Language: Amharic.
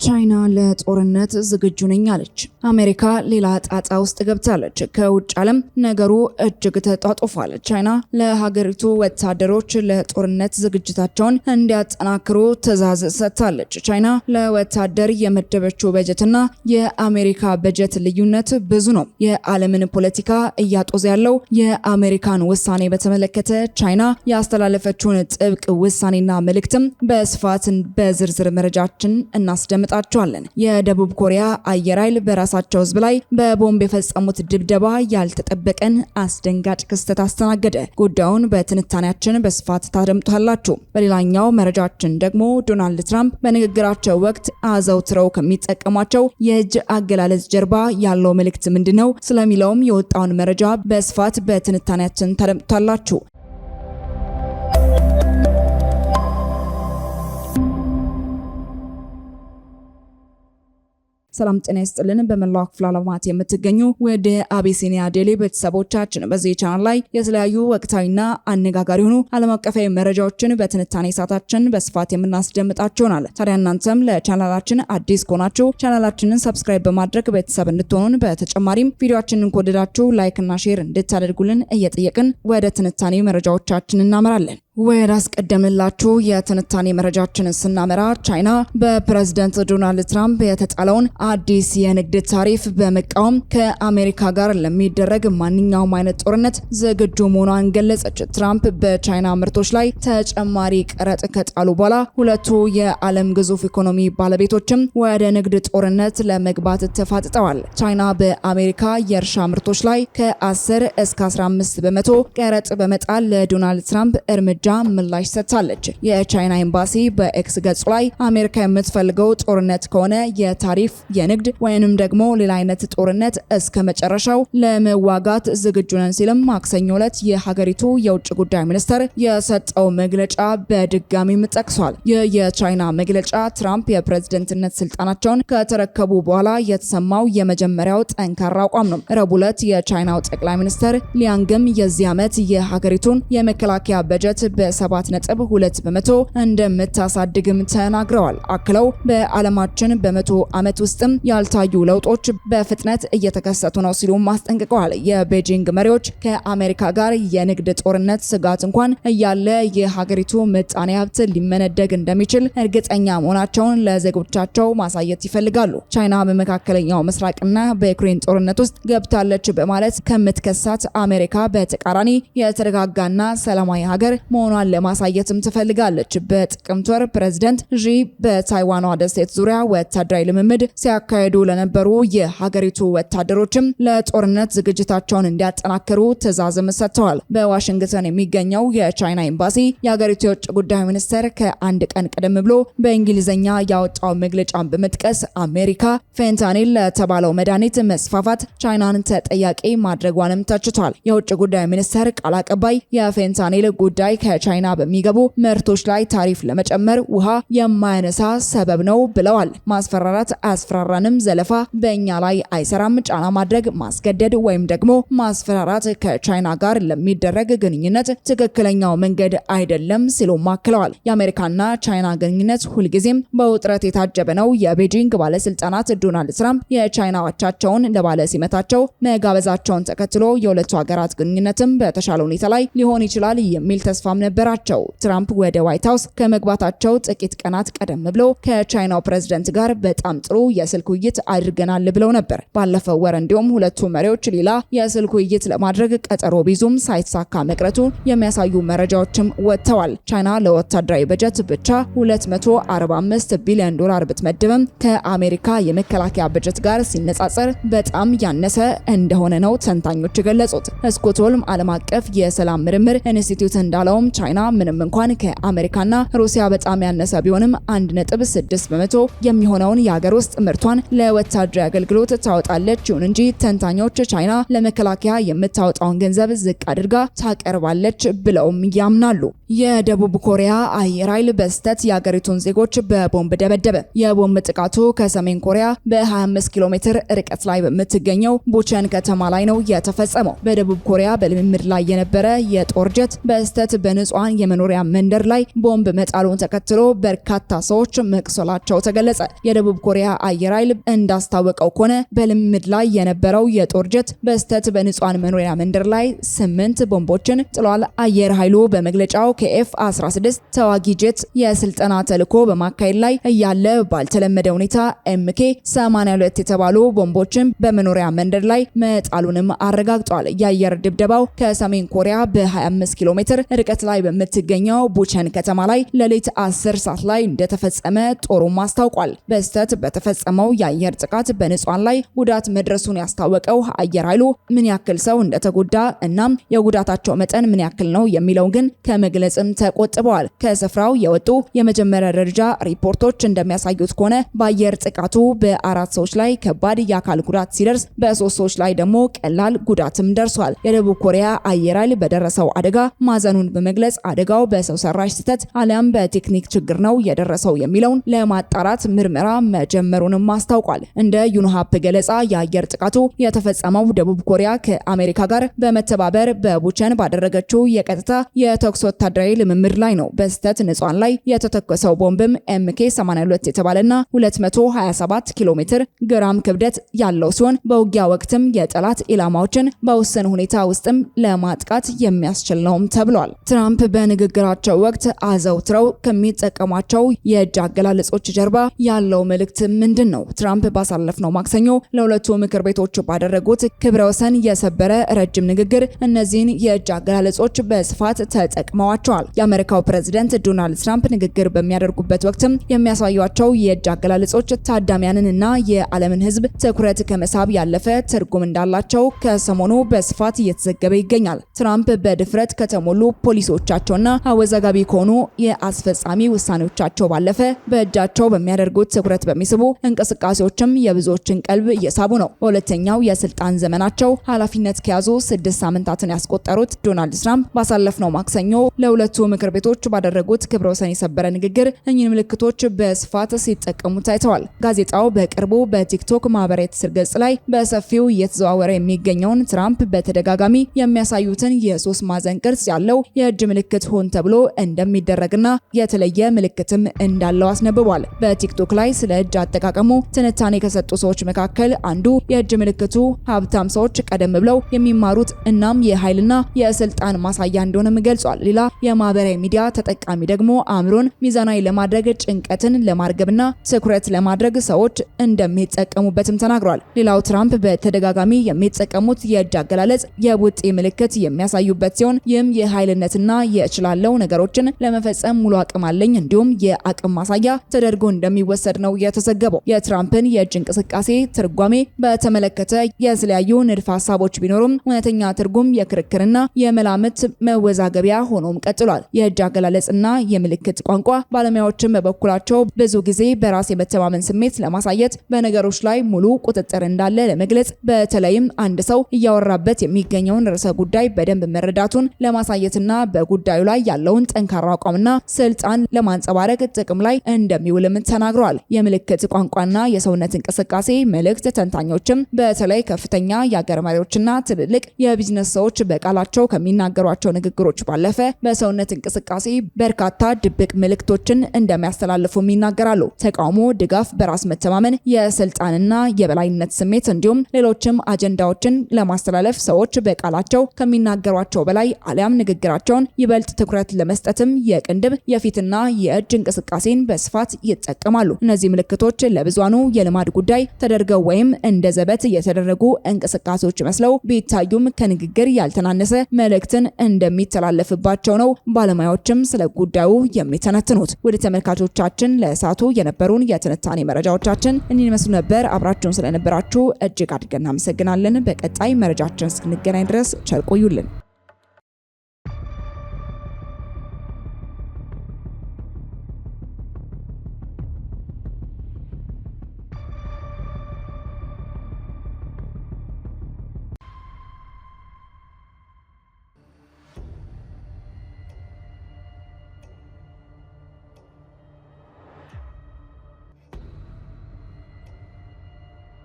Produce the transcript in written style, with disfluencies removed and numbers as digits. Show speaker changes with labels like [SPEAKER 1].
[SPEAKER 1] ቻይና ለጦርነት ዝግጁ ነኝ አለች። አሜሪካ ሌላ ጣጣ ውስጥ ገብታለች። ከውጭ ዓለም ነገሩ እጅግ ተጧጡፏል። ቻይና ለሀገሪቱ ወታደሮች ለጦርነት ዝግጅታቸውን እንዲያጠናክሩ ትዕዛዝ ሰጥታለች። ቻይና ለወታደር የመደበችው በጀትና የአሜሪካ በጀት ልዩነት ብዙ ነው። የዓለምን ፖለቲካ እያጦዘ ያለው የአሜሪካን ውሳኔ በተመለከተ ቻይና ያስተላለፈችውን ጥብቅ ውሳኔና መልእክትም በስፋት በዝርዝር መረጃችን እናስደምጣቸዋለን። የደቡብ ኮሪያ አየር ኃይል በራሳቸው ሕዝብ ላይ በቦምብ የፈጸሙት ድብደባ ያልተጠበቀን አስደንጋጭ ክስተት አስተናገደ። ጉዳዩን በትንታኔያችን በስፋት ታደምጡታላችሁ። በሌላኛው መረጃችን ደግሞ ዶናልድ ትራምፕ በንግግራቸው ወቅት አዘውትረው ከሚጠቀሟቸው የእጅ አገላለጽ ጀርባ ያለው መልእክት ምንድነው ስለሚለውም የወጣውን መረጃ በስፋት በትንታኔያችን ታደምጡታላችሁ። ሰላም ጤና ይስጥልን። በመላው ክፍለ ዓለማት የምትገኙ ወደ አቢሲኒያ ዴሊ ቤተሰቦቻችን በዚህ ቻናል ላይ የተለያዩ ወቅታዊና አነጋጋሪ የሆኑ ዓለም አቀፋዊ መረጃዎችን በትንታኔ ሰዓታችን በስፋት የምናስደምጣችሁ ይሆናል። ታዲያ እናንተም ለቻናላችን አዲስ ከሆናችሁ ቻናላችንን subscribe በማድረግ ቤተሰብ እንድትሆኑን፣ በተጨማሪም ቪዲዮአችንን ከወደዳችሁ like እና share እንድታደርጉልን እየጠየቅን ወደ ትንታኔ መረጃዎቻችን እናመራለን። ወደ አስቀደምላችሁ የትንታኔ መረጃችንን ስናመራ ቻይና በፕሬዝደንት ዶናልድ ትራምፕ የተጣለውን አዲስ የንግድ ታሪፍ በመቃወም ከአሜሪካ ጋር ለሚደረግ ማንኛውም አይነት ጦርነት ዝግጁ መሆኗን ገለጸች። ትራምፕ በቻይና ምርቶች ላይ ተጨማሪ ቀረጥ ከጣሉ በኋላ ሁለቱ የዓለም ግዙፍ ኢኮኖሚ ባለቤቶችም ወደ ንግድ ጦርነት ለመግባት ተፋጥጠዋል። ቻይና በአሜሪካ የእርሻ ምርቶች ላይ ከ10 እስከ 15% ቀረጥ በመጣል ለዶናልድ ትራምፕ እርምጃ ምላሽ ሰጥታለች። የቻይና ኤምባሲ በኤክስ ገጹ ላይ አሜሪካ የምትፈልገው ጦርነት ከሆነ የታሪፍ፣ የንግድ ወይንም ደግሞ ሌላ አይነት ጦርነት እስከ መጨረሻው ለመዋጋት ዝግጁ ነን ሲልም ማክሰኞ ዕለት የሀገሪቱ የውጭ ጉዳይ ሚኒስተር የሰጠው መግለጫ በድጋሚም ጠቅሷል። ይህ የቻይና መግለጫ ትራምፕ የፕሬዝደንትነት ስልጣናቸውን ከተረከቡ በኋላ የተሰማው የመጀመሪያው ጠንካራ አቋም ነው። ረቡዕ ዕለት የቻይናው ጠቅላይ ሚኒስትር ሊያንግም የዚህ ዓመት የሀገሪቱን የመከላከያ በጀት በ7.2% እንደምታሳድግም ተናግረዋል። አክለው በዓለማችን በ100 ዓመት ውስጥም ያልታዩ ለውጦች በፍጥነት እየተከሰቱ ነው ሲሉም አስጠንቅቀዋል። የቤጂንግ መሪዎች ከአሜሪካ ጋር የንግድ ጦርነት ስጋት እንኳን እያለ የሀገሪቱ ምጣኔ ሀብት ሊመነደግ እንደሚችል እርግጠኛ መሆናቸውን ለዜጎቻቸው ማሳየት ይፈልጋሉ። ቻይና በመካከለኛው ምስራቅና በዩክሬን ጦርነት ውስጥ ገብታለች በማለት ከምትከሳት አሜሪካ በተቃራኒ የተረጋጋና ሰላማዊ ሀገር መሆኗን ለማሳየትም ትፈልጋለች። በጥቅምት ወር ፕሬዝደንት ዢ በታይዋኗ ደሴት ዙሪያ ወታደራዊ ልምምድ ሲያካሂዱ ለነበሩ የሀገሪቱ ወታደሮችም ለጦርነት ዝግጅታቸውን እንዲያጠናክሩ ትዕዛዝም ሰጥተዋል። በዋሽንግተን የሚገኘው የቻይና ኤምባሲ የሀገሪቱ የውጭ ጉዳይ ሚኒስትር ከአንድ ቀን ቀደም ብሎ በእንግሊዝኛ ያወጣው መግለጫን በመጥቀስ አሜሪካ ፌንታኒል ለተባለው መድኃኒት መስፋፋት ቻይናን ተጠያቂ ማድረጓንም ተችቷል። የውጭ ጉዳይ ሚኒስትር ቃል አቀባይ የፌንታኒል ጉዳይ ከቻይና በሚገቡ ምርቶች ላይ ታሪፍ ለመጨመር ውሃ የማያነሳ ሰበብ ነው ብለዋል። ማስፈራራት አያስፈራራንም፣ ዘለፋ በእኛ ላይ አይሰራም፣ ጫና ማድረግ፣ ማስገደድ ወይም ደግሞ ማስፈራራት ከቻይና ጋር ለሚደረግ ግንኙነት ትክክለኛው መንገድ አይደለም ሲሉም አክለዋል። የአሜሪካና ቻይና ግንኙነት ሁልጊዜም በውጥረት የታጀበ ነው። የቤጂንግ ባለስልጣናት ዶናልድ ትራምፕ የቻይና አቻቸውን ለባለ ሲመታቸው መጋበዛቸውን ተከትሎ የሁለቱ ሀገራት ግንኙነትም በተሻለ ሁኔታ ላይ ሊሆን ይችላል የሚል ተስፋም ነበራቸው። ትራምፕ ወደ ዋይት ሀውስ ከመግባታቸው ጥቂት ቀናት ቀደም ብሎ ከቻይናው ፕሬዝደንት ጋር በጣም ጥሩ የስልክ ውይይት አድርገናል ብለው ነበር። ባለፈው ወር እንዲሁም ሁለቱ መሪዎች ሌላ የስልክ ውይይት ለማድረግ ቀጠሮ ቢይዙም ሳይሳካ መቅረቱ የሚያሳዩ መረጃዎችም ወጥተዋል። ቻይና ለወታደራዊ በጀት ብቻ 245 ቢሊዮን ዶላር ብትመድብም ከአሜሪካ የመከላከያ በጀት ጋር ሲነጻጸር በጣም ያነሰ እንደሆነ ነው ተንታኞች የገለጹት። ስኮትሆልም ዓለም አቀፍ የሰላም ምርምር ኢንስቲትዩት እንዳለውም ቻይና ምንም እንኳን ከአሜሪካና ሩሲያ በጣም ያነሰ ቢሆንም 1.6% የሚሆነውን የሀገር ውስጥ ምርቷን ለወታደራዊ አገልግሎት ታወጣለች። ይሁን እንጂ ተንታኞች ቻይና ለመከላከያ የምታወጣውን ገንዘብ ዝቅ አድርጋ ታቀርባለች ብለውም ያምናሉ። የደቡብ ኮሪያ አየር ኃይል በስህተት የሀገሪቱን ዜጎች በቦምብ ደበደበ። የቦምብ ጥቃቱ ከሰሜን ኮሪያ በ25 ኪሎ ሜትር ርቀት ላይ በምትገኘው ቡቸን ከተማ ላይ ነው የተፈጸመው። በደቡብ ኮሪያ በልምምድ ላይ የነበረ የጦር ጀት በስህተት በንጹህ በንጹሃን የመኖሪያ መንደር ላይ ቦምብ መጣሉን ተከትሎ በርካታ ሰዎች መቁሰላቸው ተገለጸ። የደቡብ ኮሪያ አየር ኃይል እንዳስታወቀው ከሆነ በልምምድ ላይ የነበረው የጦር ጀት በስህተት በንጹሃን መኖሪያ መንደር ላይ 8 ቦምቦችን ጥሏል። አየር ኃይሉ በመግለጫው ከኤፍ 16 ተዋጊ ጀት የስልጠና ተልዕኮ በማካሄድ ላይ እያለ ባልተለመደ ሁኔታ ኤምኬ 82 የተባሉ ቦምቦችን በመኖሪያ መንደር ላይ መጣሉንም አረጋግጧል። የአየር ድብደባው ከሰሜን ኮሪያ በ25 ኪሎ ሜትር ርቀት ላይ በምትገኘው ቡቸን ከተማ ላይ ሌሊት 10 ሰዓት ላይ እንደተፈጸመ ጦሩም አስታውቋል። በስህተት በተፈጸመው የአየር ጥቃት በንጹሃን ላይ ጉዳት መድረሱን ያስታወቀው አየር ኃይሉ ምን ያክል ሰው እንደተጎዳ እናም የጉዳታቸው መጠን ምን ያክል ነው የሚለው ግን ከመግለጽም ተቆጥበዋል። ከስፍራው የወጡ የመጀመሪያ ደረጃ ሪፖርቶች እንደሚያሳዩት ከሆነ በአየር ጥቃቱ በ4 ሰዎች ላይ ከባድ የአካል ጉዳት ሲደርስ በ3 ሰዎች ላይ ደግሞ ቀላል ጉዳትም ደርሷል። የደቡብ ኮሪያ አየር ኃይል በደረሰው አደጋ ማዘኑን በመግለጽ አደጋው በሰው ሰራሽ ስህተት አሊያም በቴክኒክ ችግር ነው የደረሰው የሚለውን ለማጣራት ምርመራ መጀመሩንም አስታውቋል። እንደ ዩንሃፕ ገለጻ የአየር ጥቃቱ የተፈጸመው ደቡብ ኮሪያ ከአሜሪካ ጋር በመተባበር በቡቸን ባደረገችው የቀጥታ የተኩስ ወታደራዊ ልምምድ ላይ ነው። በስህተት ንጹሃን ላይ የተተኮሰው ቦምብም ኤምኬ 82 የተባለና 227 ኪሎ ሜትር ግራም ክብደት ያለው ሲሆን በውጊያ ወቅትም የጠላት ኢላማዎችን በውስን ሁኔታ ውስጥም ለማጥቃት የሚያስችል ነውም ተብሏል። ትራምፕ በንግግራቸው ወቅት አዘውትረው ከሚጠቀሟቸው የእጅ አገላለጾች ጀርባ ያለው መልእክት ምንድን ነው? ትራምፕ ባሳለፍነው ማክሰኞ ለሁለቱ ምክር ቤቶች ባደረጉት ክብረ ወሰን የሰበረ ረጅም ንግግር እነዚህን የእጅ አገላለጾች በስፋት ተጠቅመዋቸዋል። የአሜሪካው ፕሬዝደንት ዶናልድ ትራምፕ ንግግር በሚያደርጉበት ወቅትም የሚያሳዩቸው የእጅ አገላለጾች ታዳሚያንን እና የዓለምን ሕዝብ ትኩረት ከመሳብ ያለፈ ትርጉም እንዳላቸው ከሰሞኑ በስፋት እየተዘገበ ይገኛል። ትራምፕ በድፍረት ከተሞሉ ፖሊሲዎቻቸውና አወዛጋቢ ከሆኑ የአስፈጻሚ ውሳኔዎቻቸው ባለፈ በእጃቸው በሚያደርጉት ትኩረት በሚስቡ እንቅስቃሴዎችም የብዙዎችን ቀልብ እየሳቡ ነው። በሁለተኛው የስልጣን ዘመናቸው ኃላፊነት ከያዙ 6 ሳምንታትን ያስቆጠሩት ዶናልድ ትራምፕ ባሳለፍነው ማክሰኞ ለሁለቱ ምክር ቤቶች ባደረጉት ክብረ ወሰን የሰበረ ንግግር እኚህን ምልክቶች በስፋት ሲጠቀሙ ታይተዋል። ጋዜጣው በቅርቡ በቲክቶክ ማህበራዊ ትስስር ገጽ ላይ በሰፊው እየተዘዋወረ የሚገኘውን ትራምፕ በተደጋጋሚ የሚያሳዩትን የሶስት ማዕዘን ቅርጽ ያለው የእጅ ምልክት ሆን ተብሎ እንደሚደረግና የተለየ ምልክትም እንዳለው አስነብቧል። በቲክቶክ ላይ ስለ እጅ አጠቃቀሙ ትንታኔ ከሰጡ ሰዎች መካከል አንዱ የእጅ ምልክቱ ሀብታም ሰዎች ቀደም ብለው የሚማሩት እናም የኃይልና የስልጣን ማሳያ እንደሆነም ገልጿል። ሌላ የማህበራዊ ሚዲያ ተጠቃሚ ደግሞ አእምሮን ሚዛናዊ ለማድረግ፣ ጭንቀትን ለማርገብና ትኩረት ለማድረግ ሰዎች እንደሚጠቀሙበትም ተናግሯል። ሌላው ትራምፕ በተደጋጋሚ የሚጠቀሙት የእጅ አገላለጽ የቡጢ ምልክት የሚያሳዩበት ሲሆን ይህም የኃይልነትና የእችላለው ነገሮችን ለመፈጸም ሙሉ አቅም አለኝ እንዲሁም የአቅም ማሳያ ተደርጎ እንደሚወሰድ ነው የተዘገበው። የትራምፕን የእጅ እንቅስቃሴ ትርጓሜ በተመለከተ የተለያዩ ንድፈ ሀሳቦች ቢኖሩም እውነተኛ ትርጉም የክርክርና የመላምት መወዛገቢያ ሆኖም ቀጥሏል። የእጅ አገላለጽና የምልክት ቋንቋ ባለሙያዎችን በበኩላቸው ብዙ ጊዜ በራስ የመተማመን ስሜት ለማሳየት፣ በነገሮች ላይ ሙሉ ቁጥጥር እንዳለ ለመግለጽ፣ በተለይም አንድ ሰው እያወራበት የሚገኘውን ርዕሰ ጉዳይ በደንብ መረዳቱን ለማሳየትና በጉዳዩ ላይ ያለውን ጠንካራ አቋምና ስልጣን ለማንጸባረቅ ጥቅም ላይ እንደሚውልም ተናግረዋል። የምልክት ቋንቋና የሰውነት እንቅስቃሴ መልእክት ተንታኞችም በተለይ ከፍተኛ የአገር መሪዎችና ትልልቅ የቢዝነስ ሰዎች በቃላቸው ከሚናገሯቸው ንግግሮች ባለፈ በሰውነት እንቅስቃሴ በርካታ ድብቅ መልእክቶችን እንደሚያስተላልፉም ይናገራሉ። ተቃውሞ፣ ድጋፍ፣ በራስ መተማመን፣ የስልጣንና የበላይነት ስሜት እንዲሁም ሌሎችም አጀንዳዎችን ለማስተላለፍ ሰዎች በቃላቸው ከሚናገሯቸው በላይ አሊያም ንግግራቸውን ይበልጥ ትኩረት ለመስጠትም የቅንድብ፣ የፊትና የእጅ እንቅስቃሴን በስፋት ይጠቀማሉ። እነዚህ ምልክቶች ለብዙሃኑ የልማድ ጉዳይ ተደርገው ወይም እንደ ዘበት የተደረጉ እንቅስቃሴዎች መስለው ቢታዩም ከንግግር ያልተናነሰ መልእክትን እንደሚተላለፍባቸው ነው ባለሙያዎችም ስለ ጉዳዩ የሚተነትኑት። ወደ ተመልካቾቻችን ለሰዓቱ የነበሩን የትንታኔ መረጃዎቻችን እኒህን ይመስሉ ነበር። አብራችሁን ስለነበራችሁ እጅግ አድርገን እናመሰግናለን። በቀጣይ መረጃችን እስክንገናኝ ድረስ ቸር ቆዩልን።